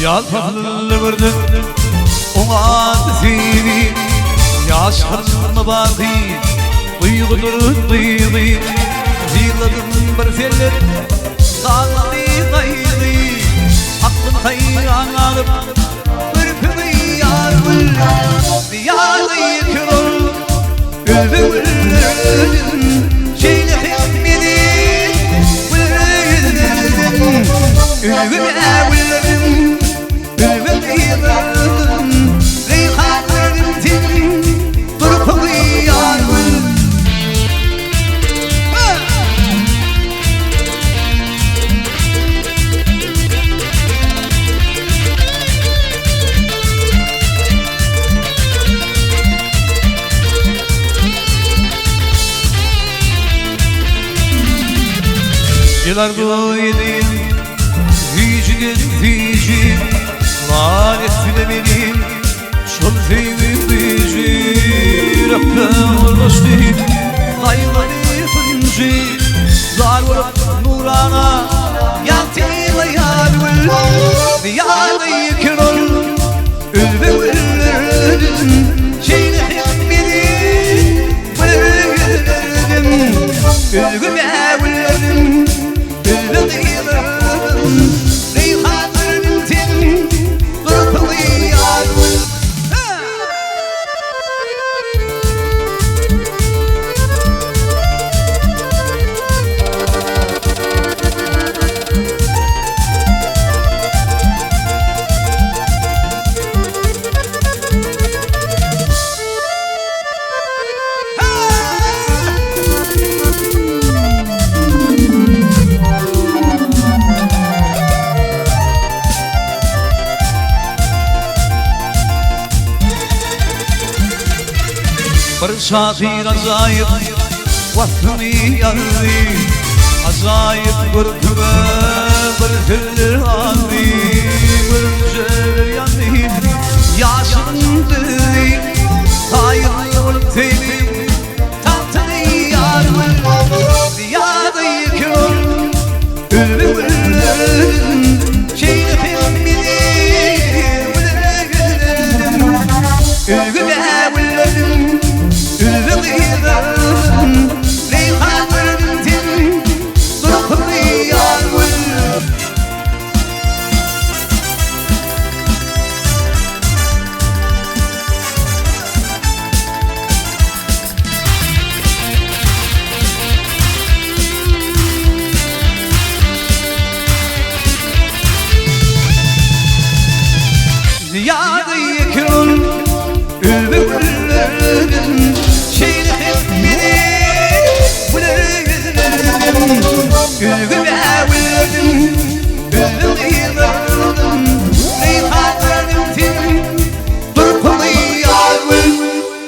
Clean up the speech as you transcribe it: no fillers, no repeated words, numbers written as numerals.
Ýaz pasly gördüm oňat seni Ýaş kalbyma baky duýgudyr duýgy Ýygladym bir selle galmady gaýgy Aklym haýran galyp görküňi ýar gül Ýaly ýeke ol Ülbe güllerden Şeýle hem meni Güllerden Ülbe güllerden Ülbe gyzlardan Reýhan gördüm seniň Durkuňy ýar gül. Ýyl arzuw edip, süýjüden süýji, Lal etse-de meni şol söýgi güýji. Ýürekde ornaşdy gaýgyly hünji, Zar bolup nurana ýagtylaýar gül. Ýaly eken ol Ülbe güllerden şeýle hem meni güllerden Ülgü bägüllerden ülbe gyzlardan Reýhan gördüm seniň durkuňy ýar gül. Bir şahyr ajaýyp waspyňy ýazdy, Ajaýyp görküňe bir söz.